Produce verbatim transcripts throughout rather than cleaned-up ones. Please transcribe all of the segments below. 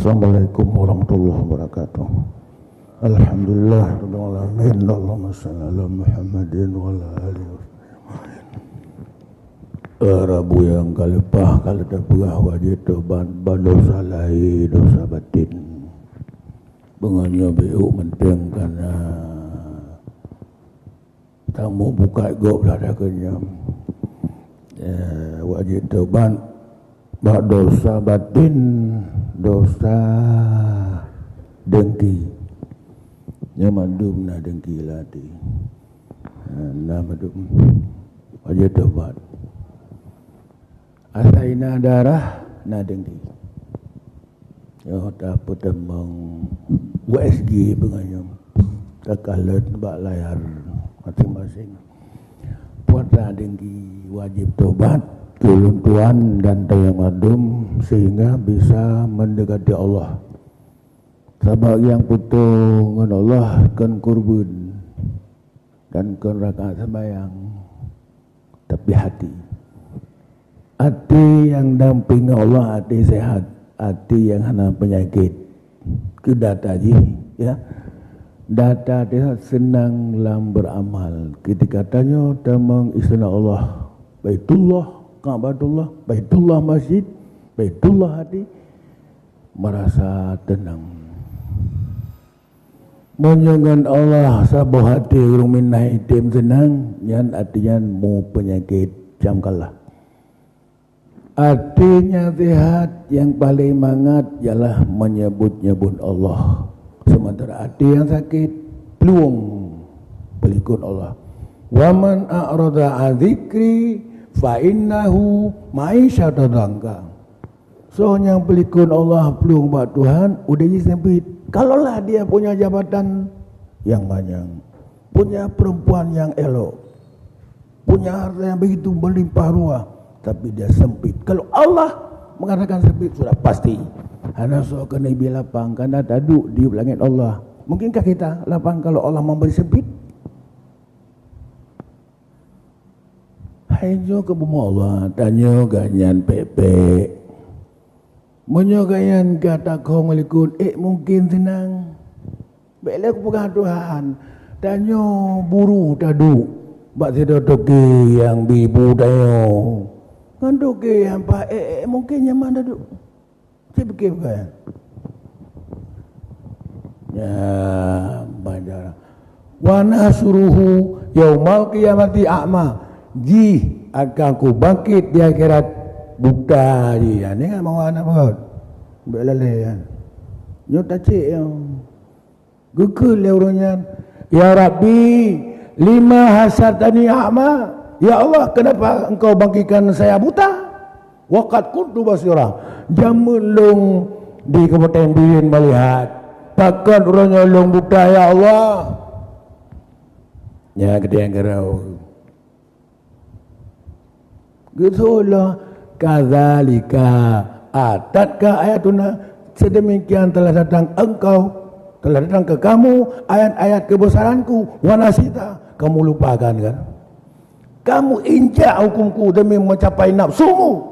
Assalamualaikum warahmatullahi wabarakatuh. Alhamdulillah rabbil alamin. Allahumma shalli ala Muhammadin wa ala alihi wasallam. Eh, Rabu nyang ka leupah ka lheueh tapeugah wajéb tobat bak dosa lahé, dosa batin. Beungoh nyoe beu mantong kana tamu buka gob lah dah kenyam. Eh, wajéb tobat bak dosa batin, dosa dengki. Nyoe mandum na dengki lam até. Eh, na mandum wajéb tobat. Asai na darah, na dengki. Nyoe tapeutamong U S G beungoh nyoe. Takalon bak layar masing-masing. Puasa dengki wajéb tobat keu ulôn tuan dan tanyoe mandum sehingga bisa mendekati Allah. Sabab nyang putôh ngon Allah kon kurban dan kon rakaat sembahyang, tapi hati. Até nyang dampéng Allah, até sehat, até nyang hana peunyakét. Keu data jih, ya. Data dia senang lam beramal. Ketika tanyoe tamong istana Allah, Baitullah, Ka'batullah, Baitullah masjid, Baitullah hati, merasa tenang. Meunyoe ngon Allah saboh até ureuëng minah item seunang, nyan até nyan mu peunyakét cam kalah. Até nyang sehat nyang paleng mangat ialah meunyeubut-nyeubut Allah. Seumantara até nyang sakét, plueng peulikot Allah. "Wa man a'rada an dzikri fa innahu ma'isyatan dhanka." Soe nyang peulikot Allah plueng bak Tuhan, udeb jih sempit. Kalaulah dia punya jabatan yang manyang, punya perempuan yang elok, punya harta yang begitu melimpah ruah, tapi dia sempit. Kalau Allah mengatakan sempit, sudah pasti. Hana soe keuneuk bie lapang, karena taduek di langét Allah. Mungkinkah kita lapang kalau Allah memberi sempit? Hai nyoe keu bumoe Allah, tanyoe gobnyan pék-pék. Meunyoe gobnyan ka takong likot, ék mungken seunang. Bék lé kupeugah Tuhan, tanyoe buru taduek bak sidroe toke nyang bi bu tanyoe. Ngon toke nyang paih, ék, ék mungken nyaman taduek. Cit pike bukan? Ya, banyak. "Wa nahsyuruhu yaumal qiyamati a'ma." Jih akan kubangkit di akhirat buta jih. Ya, ni kan mau anak bagot. Bék lalé kan. Nyoe tacék ya. Geukheun lé ureuëng nyan, "Ya Rabbi, lima hasyartani a'ma?" Ya Allah, kenapa Engkau bangkitkan saya buta? "Wa qad kuntu basira." Jameun lôn di Kabupaten Bireuen melihat. Pakon uroe nyoe lôn buta, ya Allah? Nyan keudéh keurau. Geuseulah, "Kadzalika atatka ayatuna," sedemikian telah datang engkau, telah datang ke kamu ayat-ayat kebesaranku, "wa nasita," kamu lupakan kan? Kamu injak hukumku demi mencapai nafsumu.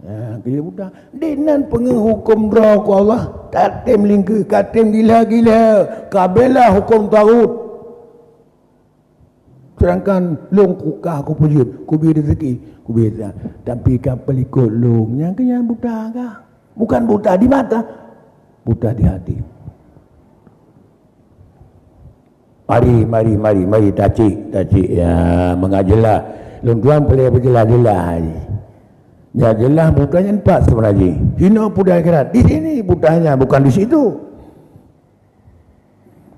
Ya, keu buta. Dinan peungeuh huköm droe ku Allah, ka tem lingkeue, ka tem gila-gila, ka bela huköm tagut. Sedangkan lôn kukah, kupeujeuet, kubi rezeki, kubi rezeki. Tapi ka peulikot lôn, nyang keu nyan buta kah? Bukan buta di mata, buta di hati. Mari, mari, mari, mari, tacik, tacik. Ya, mangat jeulaih. Lôn tuan peureulée beujeulaih-jeulaih. Ya, jeulaih buta nyan pat seubeuna jih. Hinoe peue di akhirat. Di sini butanya, bukan di situ.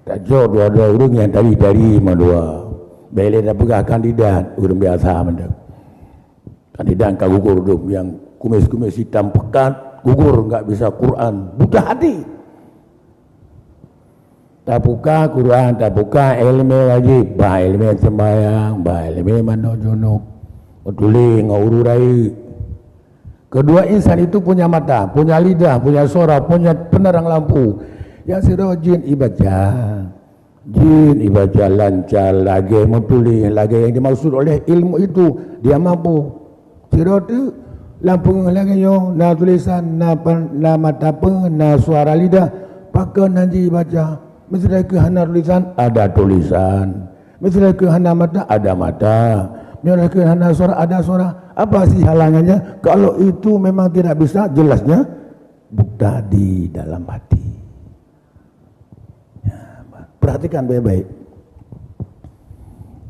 Tajok dua-dua ureuëng nyang tari-tari mandua. Bék lé tapeugah kandidat, ureuëng biasa mantong. Kandidat ka gugur dum, nyang kumis-kumis hitam pekat, gugur, enggak bisa Quran, buta hati. Tabuka Quran, tabuka iéleumé wajéb, bah iéleumé sembahyang, bah iéleumé manoe junub, meutuléh ngon ureuëng rayeuk. Kedua insan itu punya mata, punya lidah, punya suara, punya penerang lampu. Nyang sidroe jeuet ibaca. Jeuet ibaca lancar, lagée meutuléh, lagée yang dimaksud oleh ilmu itu, dia mampu. Sidroe teuk Lam peungeuh lagée nyoe na tulisan, na pan-, na mata peungeuh, na suara lidah. Pakon hana jibaca? Miseue keuh hana tulisan, ada tulisan. Miseue keuh hana mata, ada mata. Miseue keuh hana suara, ada suara. Apa sih halangannya? Kalau itu memang tidak bisa, jelasnya buta di dalam hati. Ya, perhatikan baik-baik.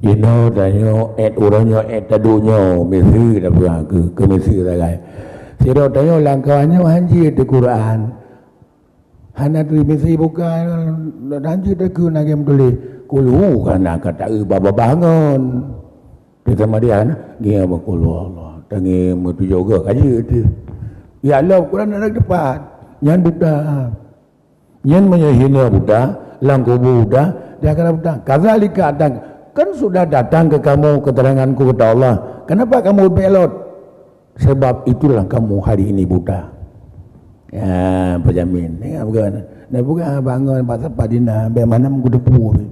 Inoe tanyoe, ék uroe nyoe, ék taduek nyoe, miseue dah peugah keu, keu miseue sagai. Sidroe tanyoe lam kawan nyoe hanjeuet teu Quran. Hana turi miseue buka, hanjeuet teu keu na gém tuléh. Kulu kana ka taeu babah bangon. Di sama dia na, dia bakulu Allah. Tangi meutujoh gok aja tu. Ya Allah, Quran ada tepat. Nyan buta. Nyan meunyoe hinoe buta, lam kubu buta, di akhirat buta. Kadzalika atan, kan sudah datang ke kamu keteranganku, kata Allah. Kenapa kamu belot? Sebab itulah kamu hari ini buta. Ya, pajamin. Ingat bukan? Nah, bukan bangun bak sapat dina, bak mana mengkudepu.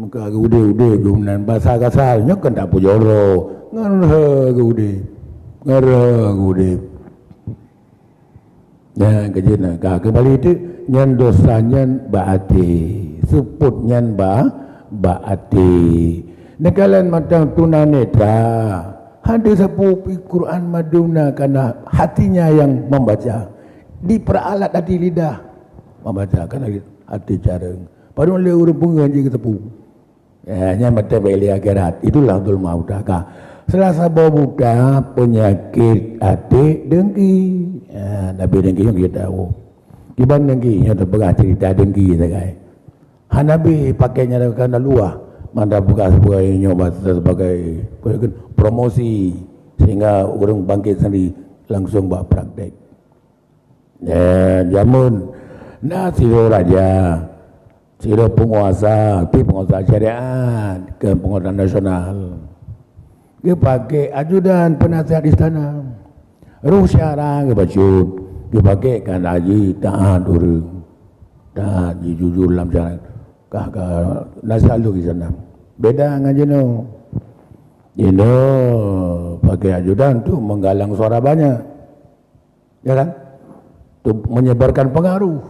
Muka geude-ude jumnan basa kasar, nyoe kan tak pujoro. Ngeureuh geude. Ngeureuh geude. Nyan keujeut na ka keumbali teuk, nyan dosa nyan bak até. Seupôt nyan ba, bak até. Neukalon mantong tunanetra. Hana sapeue Quran maduna kana hatinya yang membaca. Diperalat hati lidah membaca kana hati careueng. Padahai lé ureuëng peungeuh jih geuteupeue. Eh, nyan mata bak ilée akhirat. Itulah zulma buta ka. Salah saboh buta peunyakét até dengki. Eh, Nabi dengki nyoe kita tahu. Kiban dengki nyoe teupeugah cerita dengki sagai. Hana bih pakai nyan kana luah. Mantap buka sebagai nyoe bahasa sebagai promosi sehingga ureuëng bangkit sendiri langsung bak praktek. Eh, jameun na sidroe raja, sidroe penguasa, tapi penguasa syariat, ke penguasa nasional. Geupakai ajudan penasihat istana. Roh syara geubacut, geupakai kan haji taat ureuëng. Taat jujur lam syariat. Kah ka nasihat lagi sana. Beda ngan jinoe. Jinoe pakai ajudan tu menggalang suara banyak. Ya kan? Tu menyebarkan pengaruh.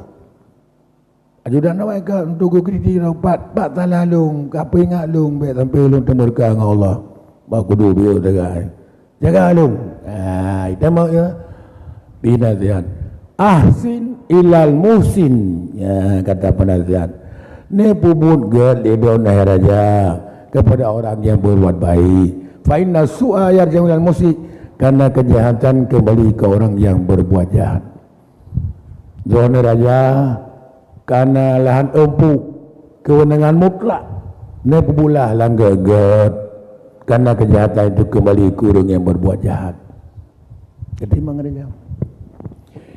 Ajudan awai ka untuk kritik lom, pat, pat salah lôn, ka peuingat lôn, bék sampai lôn teumurka ngon Allah. Bak kudu bieu jaga. Jaga lôn. Ah, itu mak ya. Binasihat. Ahsin ilal muhsin. Ya, kata penasihat. Ni pubut gét di droe hai raja kepada orang yang berbuat baik. Fa inna su'a yarji'u ilal musi, karena kejahatan kembali ke orang yang berbuat jahat. Droeneuh raja kana lahan eumpu keuweunangan mutlak neupeubulah langgeut-geut, kana keujahatan itu keumbali keu ureuëng nyang berbuat jahat. Jadi mengerti?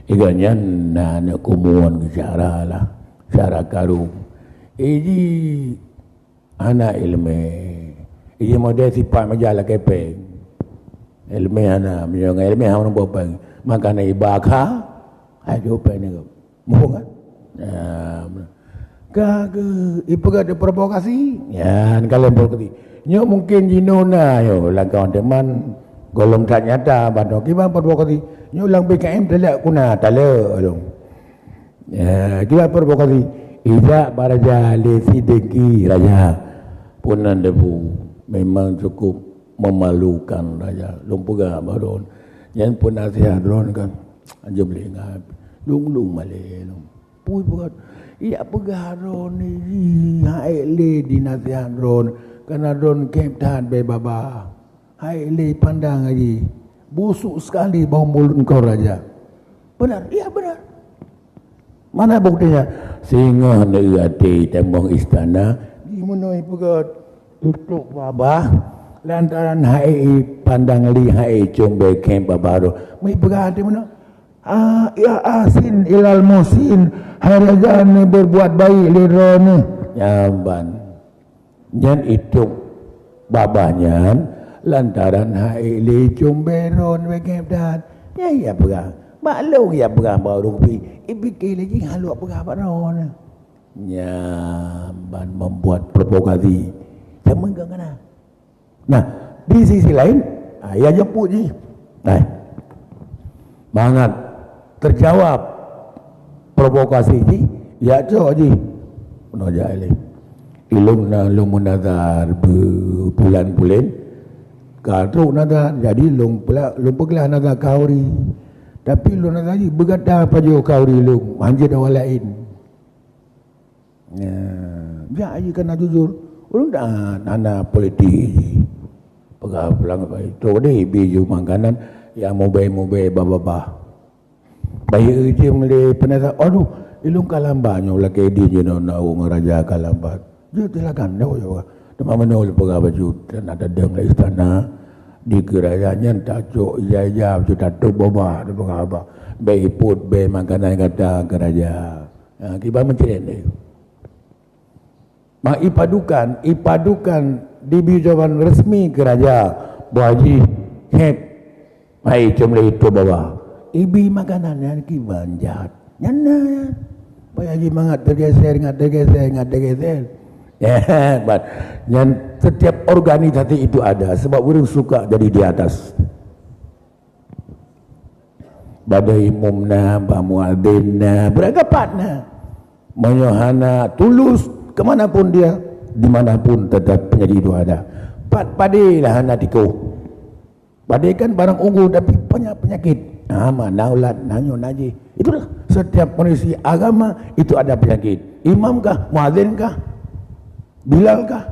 Iga nyan na aneuk kumuan syara lah, syara karung. Iji hana iéleumé. Iji model sipat meujak lakée péng. Iéleumé hana, meunyoe ngon iéleumé hana meunumpu péng. Maka na iba kha, hai jeuet péng nyoe. Muphom kan? Nah, ka geu ipeugah provokasi. Nyan kalon provokasi. Nyoe mungkin jinoe na nyoe langkah teman golom that nyata bantu kiban provokasi. Nyoe lam B K M talak kuna talak dong. Ya, kiban provokasi. Ijak baraja lé sidengki raja. Punan debu memang cukup memalukan raja. Lôn peugah baron. Nyan pun nasihat droen kan. Anjum lé ingat. Lung-lung malé lung. Pui buat. Iya peugah droen ni hai lé dinasihat droen. Karena droen kém that bak babah. Hai lé pandang lagi. Busuk sekali bau mulut engkau raja. Benar, iya benar. Mana buktinya? Singoh neueu até tembong istana, di meunoi peugah tutup babah lantaran hai pandang li hai cong bekeng babah roh. Meupeugah até meunoe, ah, ya asin ilal musin, hai raja ni berbuat baik lé droeneuh. Nyaban. Nyan itôb babah nyan lantaran hai lé cong beron wegeb dan. Nyan ya peugah. Maklum ya peugah bak ureuëng pi. Ipike lé jih halok peugah bak droeneuh. Nyan ban membuat provokasi. Teuma gak kana. Nah, di sisi lain, ah, ya jemput jih. Nah. Mangat teujawab provokasi jih, ya cok jih. Peunoh jai lé. Ilong na lôn meunazar bulan pulen, ka trok nazar, jadi lôn peula-, lôn peuglah nazar khauri. Tapi lôn nazar jih beugata pajoh khauri lôn, hanjeuet awak laén. Ya, jak jih kana jujur. Ulôn dah hana politik jih. Peugah pulang itu deh biju makanan yang mubé-mubé babah. Bayeue jih meulé peunasa, "Aduh, ilong ka lambat nyoe lakée di jinoe na ureuëng raja ka lambat." Jeuet silakan, nyoe, nyoe. Teuma meunoe lôn peugah baju, dan ada deng lé istana, di keuraja nyan tacok ija-ija, baju tatôp babah, dia peugah babah. Bèk ipot, bèk makanan gata keuraja. Ha, kiban meucrén deh. Mak ipadukan, ipadukan dibi jawaban resmi keuraja, boh jih hep. Hai, com lé itu bawa. Ibi makanan nyan kiban jahat. Nyan na. Payah jih mangat tergeser, ngat tergeser, ngat tergeser. Ya, hebat. Nyan setiap organisasi itu ada sebab ureuëng suka jadi di atas. Bak imum na, bak muadzin na, beuragapat na. Meunyoe hana tulus, ke mana pun dia, di mana pun tetap penyakit itu ada. Pat padé lah hana tikoh. Padé kan barang unggul tapi banyak penyakit. Ha, ma, na ulat, na nyoe, na jih. Itulah setiap kondisi agama itu ada penyakit. Imam kah, muadzin kah, bilal kah?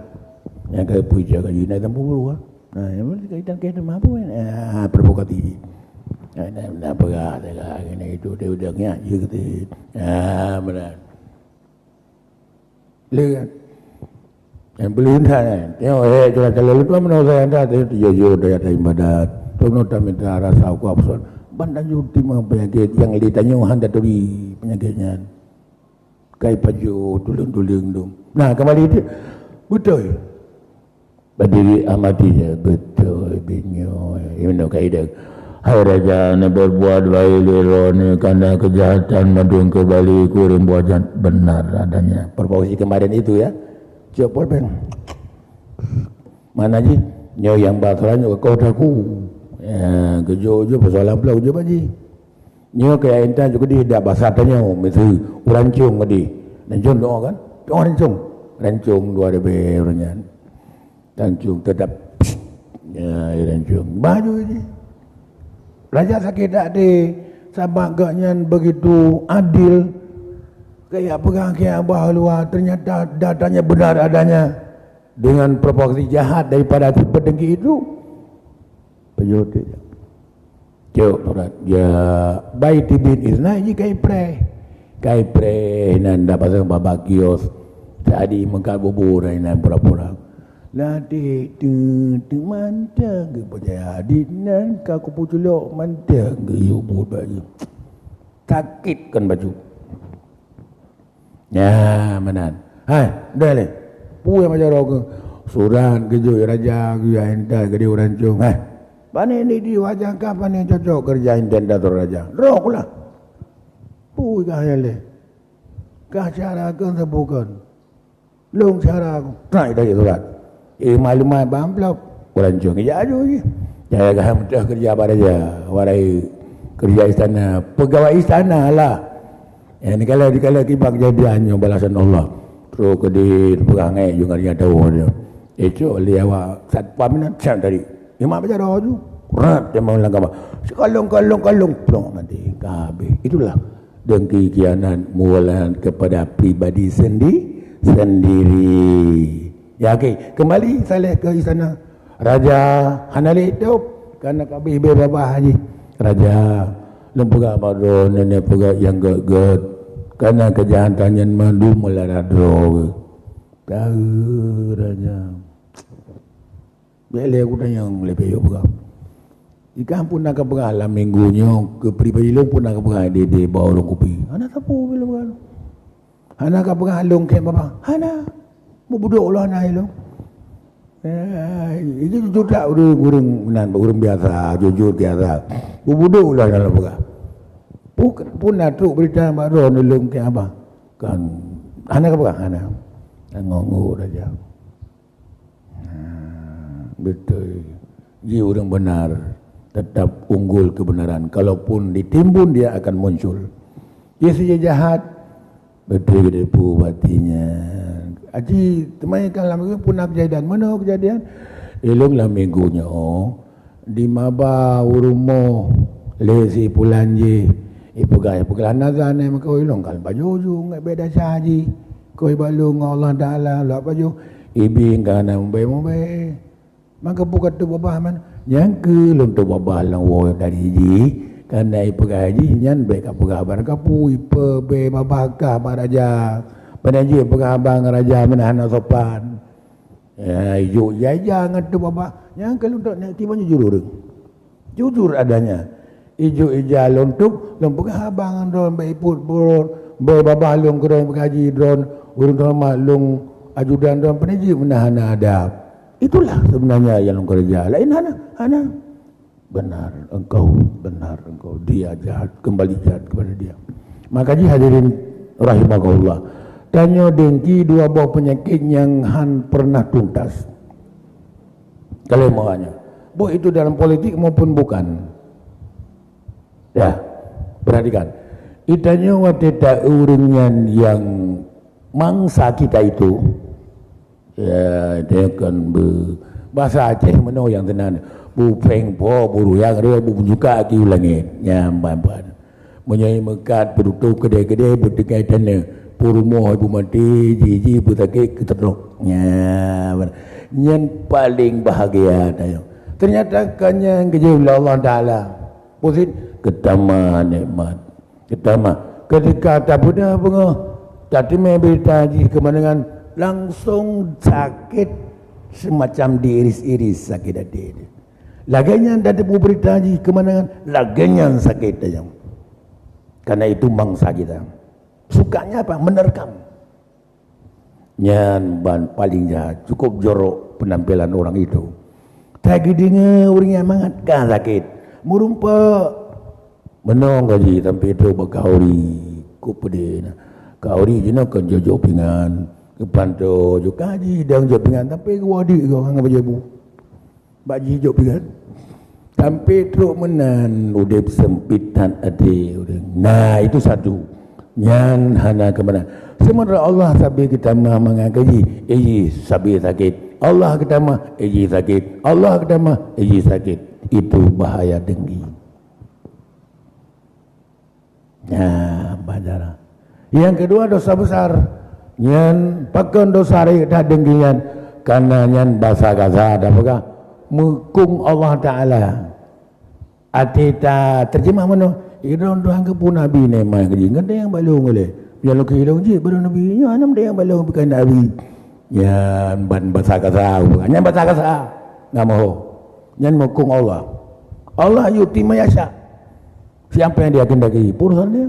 Nyang ka puja ka jina tampu bulu. Nah, yang mana kaitan kaitan mampu kan? Ah, provokasi. Nah, nah, nah, peugah, peugah, ini itu dia udah nyak je kata. Ah, benar. Lé kan? Yang beli dah kan? Tengok, eh, curang calon itu mana saya dah, tengok, yo, yo, daya tak ibadat. Tengok, tak minta rasa aku apa. Bandan juti mah penyakit yang ditanya handa turi penyakitnya. Kai pajoh tuleueng-tuleueng dum. Nah, kembali tu. Beutôi. Berdiri amati je. Beutôi, binyoe. Ibnu Kaidah. Hai raja, neuberbuat baik lé droeneuh, karena kejahatan mandum kembali keu ureuëng buah jahat. Benar adanya. Provokasi kemarin itu, ya. Cok pulpen. Mana jih? Nyoe nyang ba surat nyoe keu kota ku. Ya, geujok-jok persoalan pulo geujok bak jih. Nyoe kaya intan juga di dak basa tanyoe, miseue ureuëng cong gadi. Dan cong doa kan? Doa rancong. Rancong dua ribu ureuëng nyan. Rancong tetap. Ya, rancong. Baju ini. Raja sakit hati sabab gobnyan begitu adil. Kayak pegang kayak abah luar, ternyata datanya benar adanya. Dengan provokasi jahat daripada si pedengki itu. Pejote. Cok surat. Ya, bai tibin isna ji kai preh. Kai preh nan dah pasang babak kios. Tadi mengkat bubur nan pura-pura. Latih tu tu mantang ke percaya di nan ka kupu culok mantang ke yuk bubur baju. Sakit kan baju. Ya, meunan. Hai, dah leh. Peue macam roh ke? Surat geujok raja, geujok intan, gede ureuëng cong. Hai. Pane ni di wajah ka pane cocok kerja intan dato raja. Roh kula. Peue ka hai leh? Ka cara ke sebukan. Long cara aku. Trai dari surat. Eh, maklumat bak amplop. Ureuëng cong ijak aju je. Jangan kah mudah kerja apa raja. Warai kerja istana. Pegawai istana lah. Eh, ni kalau, ni kalau kiban kejadian nyoe balasan Allah. Terus ke di perangai juga dia tahu dia. Esok li awak satpam ni siap tadi. Imam baca doa tu. Rat dia mau langkah. Sekalung, kalung, kalung. Plong mati. Kabeh. Itulah dengki khianat mulat kepada pribadi sendi-, sendiri. Ya, okey. Kembali saleh ke istana. Raja hana lé top. Karena kabeh beh babah haji. Raja, lôn peugah bak droe, nenek peugah nyang gét-gét. Karena kejahatan nyan mandum meulara droe. Tahu raja. Bèk lé aku tanyong leubeh yôh peugah. Ikah pun na kapeugah lam minggu nyoe keu pribadi lôn pun na kapeugah di, di bawah lôn kupi. Hana sapeue pih lôn peugah. Hana kapeugah lôn kèe babah. Hana. Beubudôk lôn hana ilôn. Eh, itu jujur tak ureueng, ureueng nan, ureueng biasa, jujur biasa. Beubudôk lôn hana lôn peugah. Pun, pun na trok berita bak droe lôn kèe babah. Kan hana kapeugah, hana. Ngok-ngok saja. Ha, beutôi. Ji ureueng beunar. Tetap unggul kebenaran. Kalaupun ditimbun, dia akan muncul. Dia saja jahat, betul dia peubuat nyan. Aji, teumai kan lam minggu pun na kejadian. Mana kejadian? Ilong lam minggu nyoe, di maba u rumoh lé si pulan jih. Ipeugah, ipeugah nazar nyan maka ilong kan baju ju ngat beda saji. Koi balong Allah Taala lak baju. Ibi kan na mumbai-mumbai. Maka buka tu babah man, nyang keu lôn tu babah lam woe dari ji, karena ipeugah ji nyan bèk ka peugah haba kapu, ipe be babah ka bak raja. Pada ji peugah haba ngon raja meunan hana sopan. Ya, ijuk jaja ngon tu babah, nyang keu lôn tu nak tiba jujur ureueng. Jujur adanya. Ijuk ija lôn tôb, lôn peugah haba ngon droe, bèk ipot droe, bèk babah lôn keudroe, bèk haji droe, ureueng teuhoreumat lôn, ajudan droe, peunajih meunan hana adab. Itulah sebenarnya yang lôn keureuja. Laén hana, hana. Benar engkau, benar engkau. Dia jahat, kembali jahat kepada dia. Maka ji hadirin rahimakumullah. Tanyoe dengki dua boh penyakit nyang han pernah tuntas. Kalau maunya, baik itu dalam politik maupun bukan. Ya, perhatikan. Itanyoe watèe ta ureueng nyan nyang mangsa kita itu, ya, dia kan be-, bahasa Aceh meunoe nyang teunan. Bu pèng po, bu ruyang rue, bu meuncuka aki u langèt. Nyan ban-ban. Meunyoe meukat, peututoe keudè-keudè, beutinggai taneuh. Peurumoh ibu maté, jih-jih beusakét keuteunok. Nyan, nyan paleng bahagia tanyoe. Ternyata kan nyan geujeuet lé Allah Taala. Pusit, geutamah nikmat. Geutamah. Ketika tapeugah beungoh, tateumé beurita jih keumandangan, langsong sakét semacam diiris-iris sakét até. Lagèe nyan tateupeu beurita jih keumandangan, lagèe nyan sakét tanyoe. Karena itu mangsa kita. Sukanya apa? Menerkam. Nyan ban paling jahat, cukup jorok penampilan orang itu. Tapi geudeungoe ureueng nyang mangat ka sakét. Meurumpok. Meunong gaji sampai trok bak kauri. Ku peudeh na. Kauri jinoe kon jok-jok pingan. Keupantoe jok kaji dang jok pingan sampai geuwadi geuh ngon bajèe bu. Bak jijok pih kan. Sampai trok meunan udép sempit that até ureueng. Nah, itu satu. Nyan hana keumandangan. Sementara Allah sabe geutamah mangat gaji, eh, sabe sakét. Allah geutamah, eh, sakét. Allah geutamah, eh, sakét. Itu bahaya dengki. Nah, bajara. Yang kedua, dosa besar. Nyan pakon dosa rayeuk that dengki nyan? Karena nyan basa kasa tapeugah meukong Allah Taala. Até ta terjemah meunoe, "Idong Tuhan keupeue nabi neuma keu jih, ngon nyang balong ulèe. Nyang lôn keu idong jih baru nabi, nyoe hana nyang balong bukan nabi." Nyan ban basa kasa, nyan basa kasa. Nyan moho. Nyan meukong Allah. Allah yu'ti man yasha. Siapa yang dia kehendaki, urusan dia.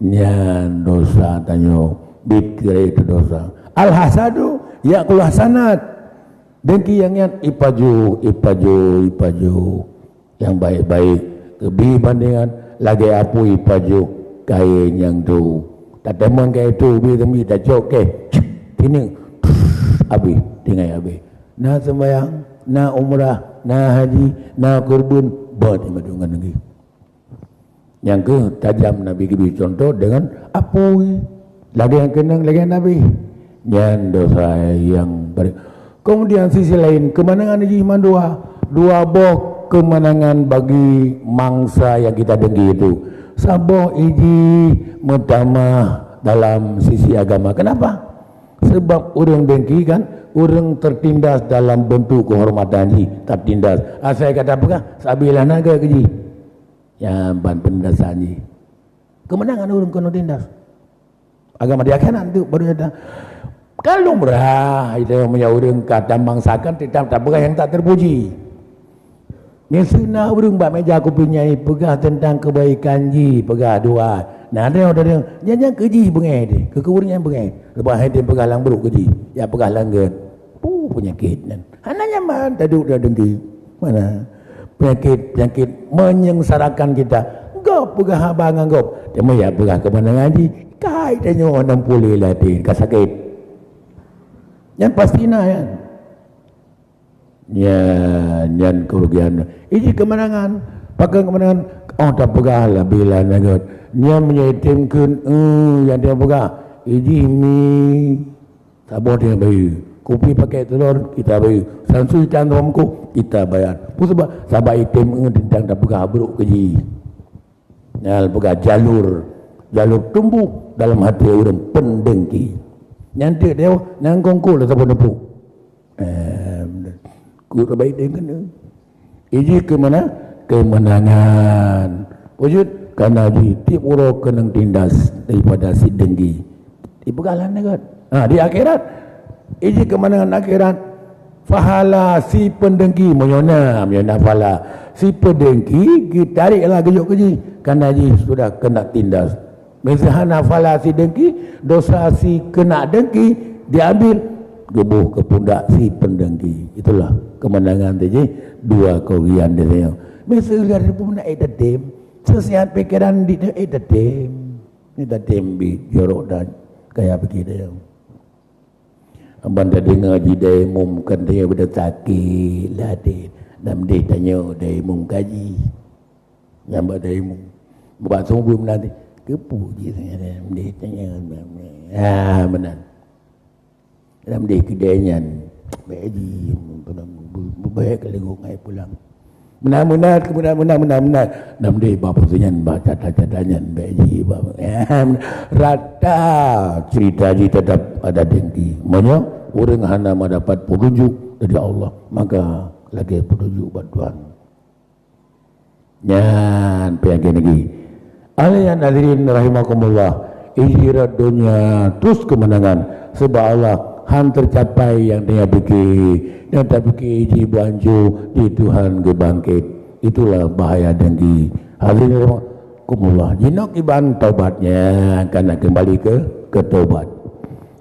Nyan dosa tanyoe, bit kira itu dosa. Al-hasadu ya'kul hasanat. Dengki nyang nyan ipajoh, ipajoh, ipajoh. Nyang baik-baik, keubi bandingan lagèe apui ipajoh kayèe nyang tu. Tateumon kayèe tu, bi teumbi tacok kèe, tineuk, abéh, tinggai abéh. Na seumbahyang, na umrah, na haji, na kurban, bot imadungan lagi. Nyang keuh tajam Nabi geubri contoh deungon apui. Lagèe nyang keunong lagèe Nabi. Nyan dosa nyang bari-, kemudian sisi laén, keumanangan jih mandua. Dua boh keumanangan bagi mangsa nyang kita dengki itu. Saboh jih meutamah dalam sisi agama. Kenapa? Sebab ureueng dengki kan, ureueng tertindas dalam bentuk kehormatan jih, tertindas. Asai ka tapeugah, sabilah naga keu jih. Nyan ban peundasan jih. Keumanangan ureueng keunoe tindas. Agama di akhirat tu baru nyata. Kalau murah, itu meunyoe ureueng ka tamangsakan, tetap tapeugah nyang tak terpuji. Meunyoe na ureueng bak meja kupi nyan peugah teuntang keubaikan jih, peugah dua. Nah, ada yang, ada yang, nyan, nyan keu jih beungèh deh, keu, keu ureueng nyan beungèh. Leubeh hai teupeugah lam brok keu jih, ya peugah lam gèt. Puh, peunyakét nyan. Hana nyaman taduek lam dengki. Mana? Penyakit-penyakit menyengsarakan kita. Gob peugah haba ngon gob. Teuma ya peugah keumandangan jih. Kai tanyoe nam puléh lam até ka sakét. Nyan pasti na nyan. Nyan, nyan keurugian. Iji keumeunangan. Pakon keumeunangan? Oh, tapeugah lah bila nyan göt. Nyan meunyoe item kheun, eh, nyang tapeugah. Iji mi saboh dia bayeue. Kupi pakai telur, kita bayeue. Sansui tan rom ku, kita bayar. Peue sabab? Sabab item, eh, teuntang tapeugah brok keu ji. Nyan peugah jalur, jalur tumbuh dalam hati ureuëng, peundengki. Nyan teuk dia, nyan kongko lah saboh neupuk. Eh, ku terbaik dia kena. Iji ke mana? Kemenangan. Wujud karena ji tiep uroe keunong tindas daripada si dengki. Dipeugah lah nyan kan. Ha, di akhirat. Iji kemenangan akhirat. Pahala si peundengki, meunyoe na, meunyoe na pahala. Si peundengki, geutarek lah geujok keu jih, karena jih sudah kena tindas. Miseue hana pahala si dengki, dosa si kena dengki diambil, geuboh keu pundak si peundengki. Itulah kemenangan tu jih, dua keurugian di sini. Miseue lihat di peue meunan, eh, teutem. Seusiat pikeran di, eh, teutem. Ni teutem bi jorok dan kaya begitu. Ban tadeungoe ji dayah imum, kan tanyoe beude sakét lah deh. Nam deh tanyoe dayah imum kaji. Nyang bak dayah imum. Bak subuh meunan, keupeue ji nam deh tanyoe. Ah, meunan. Nam deh keudè nyan. Bèk ji, bèk keuleugok ngai pulang. Meunan, meunan, meunan, meunan, meunan, meunan. Nam deh bak peue nyan, bak catat-catat nyan, bèk ji, bak, rata cerita ji tetap ada dengki. Meunyoe ureuëng hana mendapat petunjuk dari Allah, maka lagèe petunjuk bak Tuhan. Nyan peue nyang lagi. Ayolah hadirin rahimakumullah, iji rot donya terus keumeunangan, sabab Allah han teucapai nyang tanyoe pike. Nyang tapike iji beuancu di Tuhan geubangket. Itulah bahaya dengki. Hadirin rahimakumullah, jinoe kiban taubat nyan, ka na keumbali keu, keu taubat.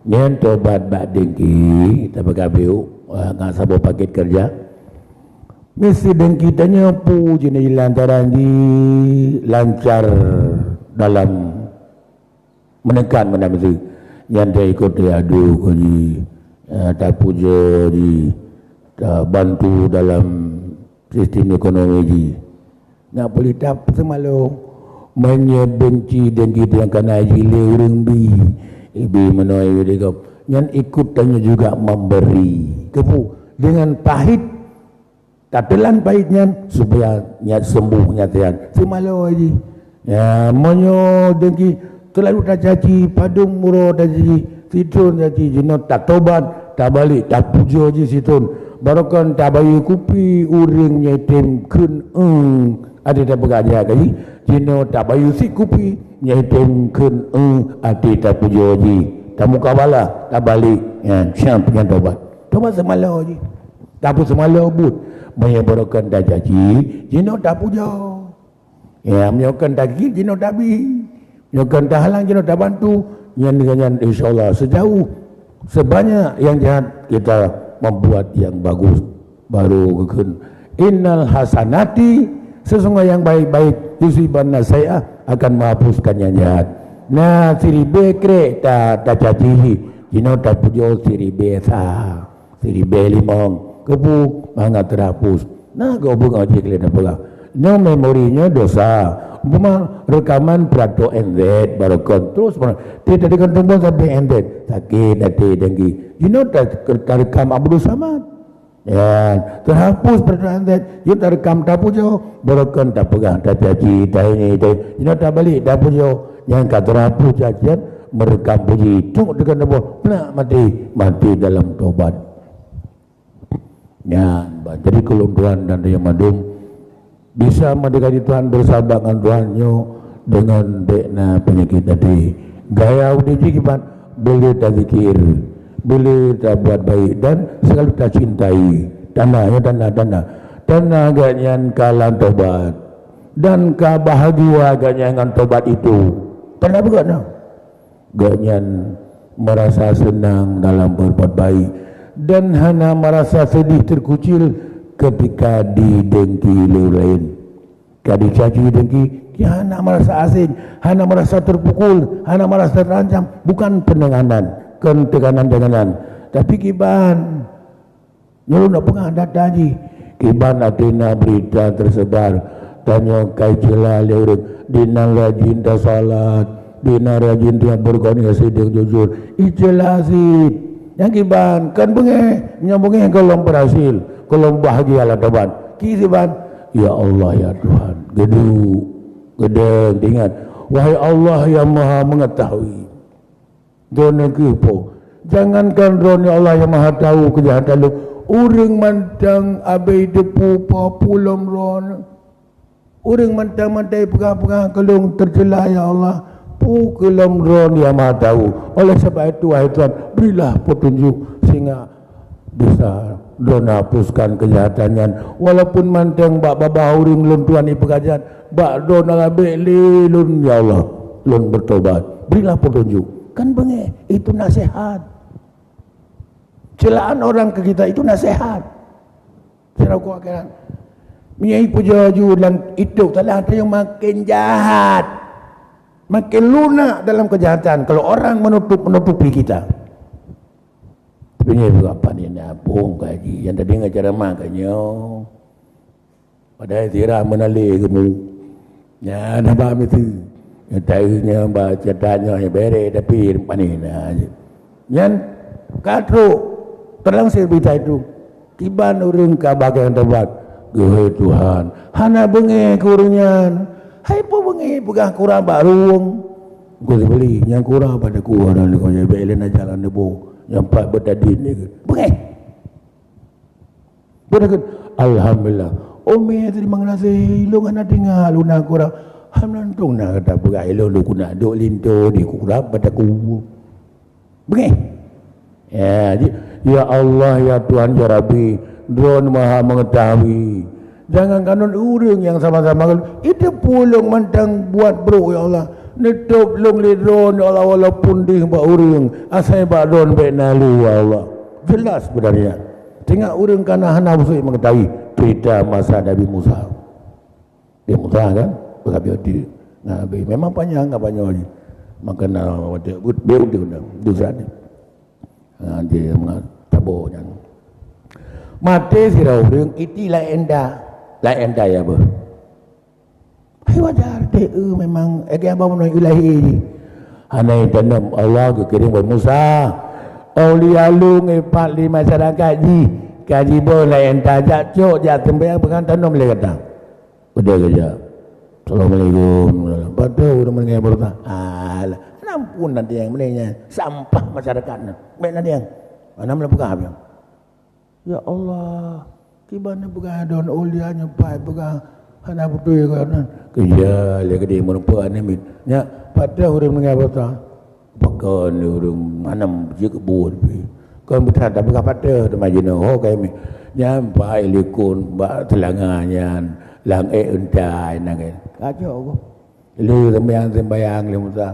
Nyan taubat bak dengki, tapeugah biuk, ah, ngon saboh paket keureuja. Miseue dengki tanyoe peue ji lantaran ji lancar dalam meuneukan meunan miseue. Nyan taikot teuadu keu ji, eh, tapujoe ji, tabantu dalam sistem ekonomi ji. Nak peulitap seumalo, meunyoe benci dengki nyang kana ji lé ureuëng bi, ibi meunoe ibi digom. Nyan ikut tanyoe juga memberi. Keupeue? Dengan pahit, tateulan pahit nyan supaya nyan sembuh nyan sehat. Seumalo ji. Ya, meunyoe dengki teulalu tacaci, padum uroe tacaci, sithon tacaci, jinoe tatobat, tabalek, tapujoe ji sithon. Barokon tabayeue kupi ureuëng nyang item kheun, eh, até tapeugah jahat ji, jinoe tabayeue sit kupi nyang item kheun, eh, até tapujoe ji. Tamukabalah, tabalek, ya, siap nyan tobat. Tobat seumalo ji. Tapeuseumalo buet. Meunyoe barokon tacaci, jinoe tapujoe. Ya, meunyoe kon tagét, jinoe tabi. Meunyoe kon tahalang, jinoe tabantu. Nyan dengan nyan, insya Allah, sejauh, sebanyak yang jahat, kita membuat yang bagus. Baru geukheun, "Innal hasanati," sesungguhnya yang baik-baik, "yuzhibanna sayyi'at," akan menghapuskan yang jahat. Nah, siribèe krek ta, tacaci, jinoe tapujoe siribèe sa. Siribèe limong, keupeue mangat teurhapus. Nah, gob beungoh jih keu lé tapeugah. Nyoe memori nyoe dosa. Umpama reukaman peurato N Z, barokon terus, ti tadi kan teumbang sampai N Z. Sakét até dengki. Jinoe ta-, tareukam Abdul Samad. Ya, teurhapus peurato N Z. Jinoe tareukam tapujoe, barokon tapeugah, tacaci, taini, tai. Jinoe tabalek tapujoe. Nyang ka teurhapus cacian, meureukam puji. Trok deungon Allah, plak maté, maté dalam tobat. Nyan, bah, jadi keu lôn tuan dan rayeuk mandum, bisa meudekati Tuhan, bersahabat ngon Tuhan nyoe deungon bèk na peunyakét até. Gaya udép jih kiban, beu lé tazikir, beu lé tabuet baik dan selalu tacintai. Tanda, nyoe tanda, tanda. Tanda gobnyan ka lam tobat dan ka bahagia gobnyan ngon tobat itu. Tanda beugöt nyoe. Gobnyan merasa senang dalam berbuat baik dan hana merasa sedih terkucil ketika didengki lé ureueng laén. Ka dicaci dengki, dia hana merasa asing, hana merasa terpukul, hana merasa terancam. Bukan penekanan, bukan tekanan-tekanan. Tapi kiban Nyoe lôn peugah data jih. Kiban ateueh na beurita teusebar, tanyoe kai ceula lé ureuëng, di nan rajin tasalat, di nan rajin tabeurkomunikasi deungon jujur. Iceula cit. Nyang kiban, kon beungéh, nyang beungéh gohlom beurhasil, gohlom bahgia lam tobat. Kiban, ya Allah, ya Tuhan, geuduek, geudong, ingat, wahai Allah yang Maha Mengetahui. Droeneuh keuh po. Jangankan Droeneuh Allah yang Maha Tahu keujahatan lôn, ureuëng mantong abéh teupeu po pulom Droeneuh. Ureuëng mantong-mantong peugah-peugah keu lôn teuceula, ya Allah, po keu lom Droeneuh yang Maha Tahu. Oleh sebab itu, wahai Tuhan, berilah petunjuk sehingga bisa Droeneuh hapuskan keujahatan nyan. Walaupun mantong bak babah ureuëng lôn tuan ipeugah jat, bak Droeneuh labek lé lôn, ya Allah, lôn bertobat. Berilah petunjuk. Kan beungéh, itu nasihat. Celaan orang ke kita itu nasihat. Saudara ku akhirat. Meunyoe ipujoe ju lam itôk salah, tanyoe makin jahat. Makin lunak dalam kejahatan kalau orang menutup-menutupi kita. Tapi nyoe juga apa ni nak bong kaji yang tadi ngajar ceramah kan nyoe. Padahai sira meunalé geumu. Nyan haba miseue. Nyang taeu nyan ba cerita nyoe nyang bere tapi pane na. Nyan ka trok teulang seubeurita itu. Kiban ureuëng ka bagah tobat. Geuhôi Tuhan, hana beungéh keu ureuëng nyan. Hai peue beungéh peugah kura bak ruweueng. Geuh beli nyang kura pada kura dan kau jadi bek lain aja lam nebo. Nyang pat beutadin ni beungéh. Beuna kheun, "Alhamdulillah. Umi teurimong gaséh, ilong hana tinggai luna kurang. Alhamdulillah, untung na gata peugah ilong lukuna dok linto di kurang pada ku." Beungéh. Ya, ji, ya Allah, ya Tuhan, ya Rabbi, Droeneuh Maha Mengetahui. Jangan kanon ureuëng nyang sama-sama itu pulong mantong buat brok, ya Allah. Neutôb lôn lé Droeneuh, ya Allah, walaupun dih bak ureuëng, asai bak Droeneuh bek na lé, ya Allah. Jelas sebenarnya. Tengok ureuëng kana hana beusui mengetahui cerita masa Nabi Musa. Nabi Musa kan, berhabis hati. Nabi memang panjang kan panjang ni. Maka na waktu but dia udah udah dosa ni. Ha, dia mengat tabo nyan. Mati sira ureuëng iti laén dah. Laén dah ya beuh. Hai wajar teh eu memang ege abang menoi ilahi. Hana tanom Allah geukirim buat Musa. Aulia lu ngipat di masyarakat jih. Kaji boh laén tajak cok jak tembayang pegang tanom lé gata. Udah kerja. Assalamualaikum. Patuh udah mendengar berita. Alah, ampun nanti yang menanya sampah masyarakat ni. Baik nanti yang mana mula pegang. Ya Allah, kiban peugah don ulia nyepai peugah hana beutôi keunan. Keja lé gede meureumpok aneuk miet. Nyak, padah ureuëng meuninggai basa. Pakon ureuëng manam jeuet keu buet pih. Kon beuthat tapeugah padah teuma jinoe ho kai miet. Nyan pai likon bak teulanga nyan lam ék untai nanggai. Kacok goh. Lheueh sembahyang-sembahyang lé Musa,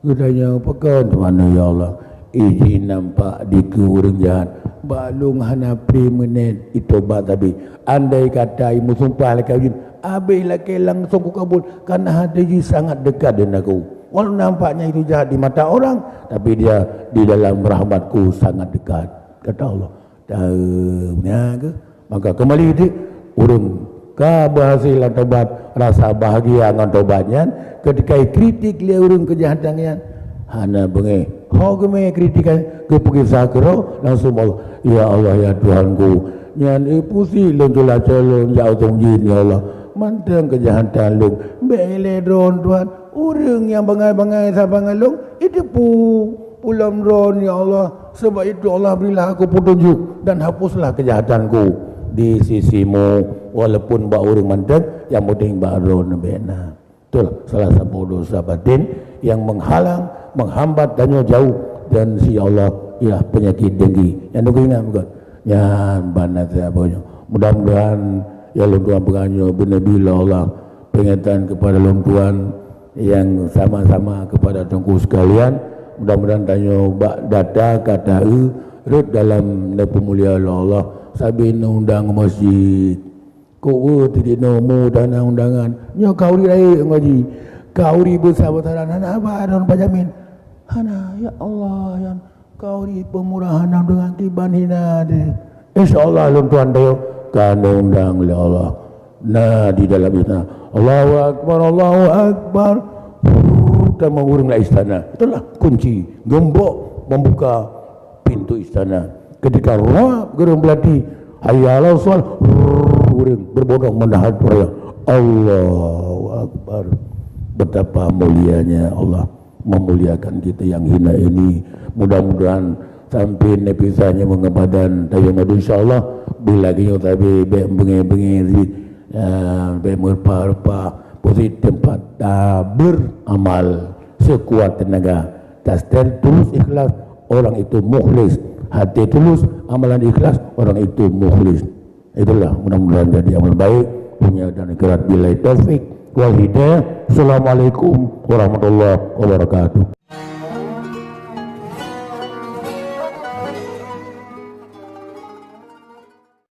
geutanyong, "Pakon teumanoe, ya Allah, iji nampak dikeue ureuëng jahat? Bak lôn hana pré meunet itobat sabe. Andai kata imusumpah lakée ujeuen, abéh lakée langsong kukabul, karna hate jih sangat dekat deungon aku. Walau nampaknya itu jahat di mata orang, tapi dia di dalam rahmat-Ku sangat dekat," kata Allah. Taeu, nya ke? Maka kembali di ureuëng ka berhasil lam tobat, rasa bahagia ngon tobat nyan, ketika kritik lé ureuëng kejahatan nyan, hana beungéh. Ho geumé kritikan, geupeugisa keudroe, langsung Allah, "Ya Allah, ya Tuhanku, nyan, eh, pusi lôn cula-cula lôn jak utông jin, ya Allah. Mantong kejahatan lôn, bék lé droe, Tuhan, ureuëng nyang bangai-bangai saban ngon lôn, iteupeue." Ulôn droe, ya Allah, sebab itu Allah berilah aku petunjuk dan hapuslah kejahatanku di sisimu, walaupun bak ureuëng mantong, yang penting bak droe neuh bék na. Itulah salah satu dosa batin yang menghalang, menghambat tanyoe jauh dan si Allah ialah penyakit dengki. Yang dengki ingat bukan? Nyan bana siapa nyoe. Mudah-mudahan ya lôn tuan peugah nyoe beuna bila Allah peringatan kepada lôn tuan yang sama-sama kepada teungku sekalian. Mudah-mudahan tanyoe bak data ka taeu rot dalam peumulia Allah. Sabe undang masjid. Kok weu ti dinoe mu dana undangan. Nyoe kauri rayeuk ngaji. Kauri besar-besaran hana haba don pajamin. Hana, ya Allah, ya kauri peumurahan dengan kiban hina deh. Insya Allah lôn tuan tayong ka neuundang lé Allah. Nah, di dalam istana, Allahu Akbar, Allahu Akbar. Brrr, tamong ureueng lam istana. Itulah kunci geumbok membuka pintu istana. Ketika rap geureueng beulati, hayya 'alas shalah, brrr, ureueng berbondong-bondong raya. Allahu Akbar. Betapa mulianya Allah memuliakan kita yang hina ini. Mudah-mudahan sampai nepisahnya mengepadan tayong madu, insya Allah. Bila geunyok tabi bek bengi-bengi, ah, bek meurpa-rpa, posisi tempat, ah, beramal sekuat tenaga. Tasden tulus ikhlas, orang itu mukhlis. Hati tulus, amalan ikhlas, orang itu mukhlis. Itulah, mudah-mudahan jadi amal baik dunia dan akhirat. Billahi taufik wal hidayah. Assalamualaikum warahmatullahi wabarakatuh.